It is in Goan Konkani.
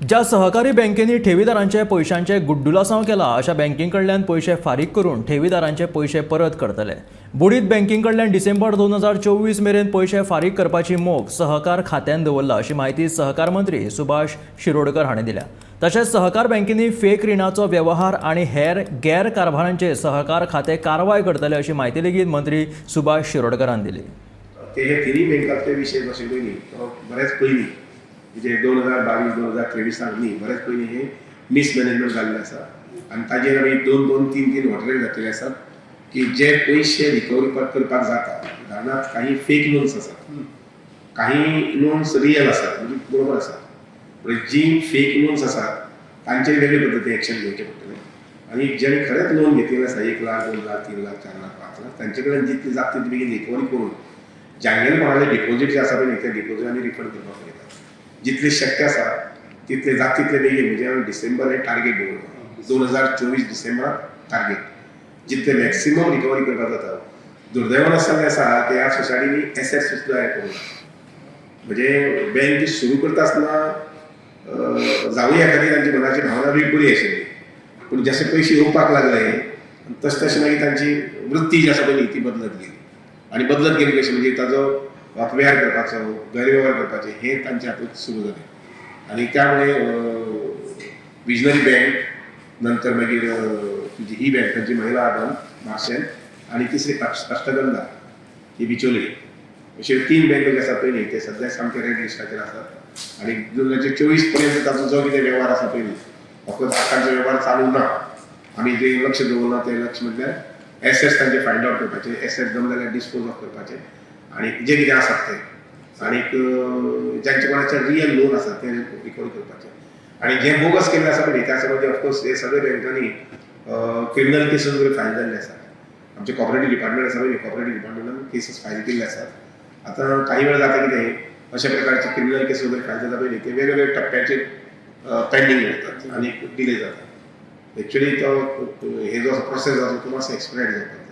ज्या सहकारी बँकेंनी ठेवीदारांचे पयशांचे गुड्डुलासांव केला अशा बँकीं कडल्यान पयशे फारीक करून ठेवीदारांचे पयशे परत करतले. बुडीत बँकीं कडल्यान डिसेंबर 2024 मेरेन पयशे फारीक करपाची मोख सहकार खात्यान दवरला अशी म्हायती सहकार मंत्री सुभाष शिरोडकर हांणी दिल्या. तशेंच सहकार बँकेंनी फेक रिणाचो वेव्हार आनी हेर गैर कारभारांचेर सहकार खातें कारवाय करतले अशी म्हायती लेगीत मंत्री सुभाष शिरोडकरान दिली. ते हे तिन्ही बँकांतले विशय जशे पयलीं तो बरेच पयलीं, म्हणजे 2022, 2023 न्ही, बरेच पयलीं हे मिसमॅनेजमेंट जाल्लें आसा आनी ताजेर आमी दोन दोन तीन तीन ऑर्डरी घातलेले आसात की जे पयशे रिकवरी करपाक जाता. उदाहरणार्थ, काही फेक लोन्स आसात, काही लोन्स रियल आसात, म्हणजे बरोबर आसात. म्हणजे जी फेक लोन्स आसात तांचेर वेगळे पद्दतीन एक्शन घेवचें पडटलें आनी ज्यांनी खरेंच लोन घेतिल्लें आसा, 1 लाख, 2 लाख, 3 लाख, 4 लाख, 5 लाख, तांचे कडेन जितली जाता तितली बेगीन रिकवरी करून जांगेले कोणाले डिपॉझीट जे आसा पळय न्ही, ते डिपॉझीट आमी रिफंड करपाक पळयतात. जितले शक्य आसा तितले जाता तितले बेगीन. म्हणजे आमी डिसेंबर हे टार्गेट दवरला, 2024 डिसेंबराक टार्गेट, जितले मॅक्सिमम रिकवरी करपाक जाता. दुर्दैवान आसा आसा की ह्या सोसायटींनी एसेट्स सुद्दां हें करूंक ना. म्हणजे बँक सुरू करता आसतना जावया खातीर तांची मनाची भावना बी बरी आशिल्ली, पूण जशे पयशे येवपाक लागले तशें तशें मागीर तांची वृत्ती जी आसा पळय न्ही, ती बदलत गेली. आनी बदलत गेली कशी, म्हणजे ताजो अपव्यवहार करपाचो, गैरवेव्हार करपाचे हे तांच्या हातूंत सुरू जालें. आनी त्यामुळे विजनरी बँक, नंतर मागीर तुजी ही बँक, तांची महिला बँक मार्शेल आनी तिसरी अष्टगंधा ही बिचोली, अशे तीन बँको जे आसात पळय न्ही, ते सद्या सामके रेड लिस्टाचेर आसात. आनी 2024 पर्यंत ताचो जो कितें वेव्हार आसा पळय न्ही, फकत तांचो वेव्हार चालू ना. आमी जे लक्ष दवरलां तें लक्ष म्हटल्यार एसेट्स तांचे फायंड आवट करपाचे, एसेट्स जमले जाल्यार डिस्पोज ऑफ करपाचे आनी जे कितें आसात ते, आनीक जांचे कोणाचे रियल लोन आसा ते रिकवर करपाचे आनी जे बोगस केल्ले आसा पळय, त्या समज ऑफकोर्स हे सगळे बँकांनी क्रिमिनल केसीस वगैरे फायल जाल्ले आसात. आमचे कॉपरेटीव डिपार्टमेंट आसा पळय, कॉपरेटीव डिपार्टमेंटान केसीस फायल केल्ले आसात. आतां काही वेळ जाता कितें, अशा प्रकारचे क्रिमिनल केस वगैरे फायल जाता पळय, ते वेगळे वेगळे टप्प्याचेर पेंडींग उरतात आनी डिले जाता. एक्चुअली तो हे जो प्रोसेस आसा तो मातसो एक्सपिडायट जावपाक जाय.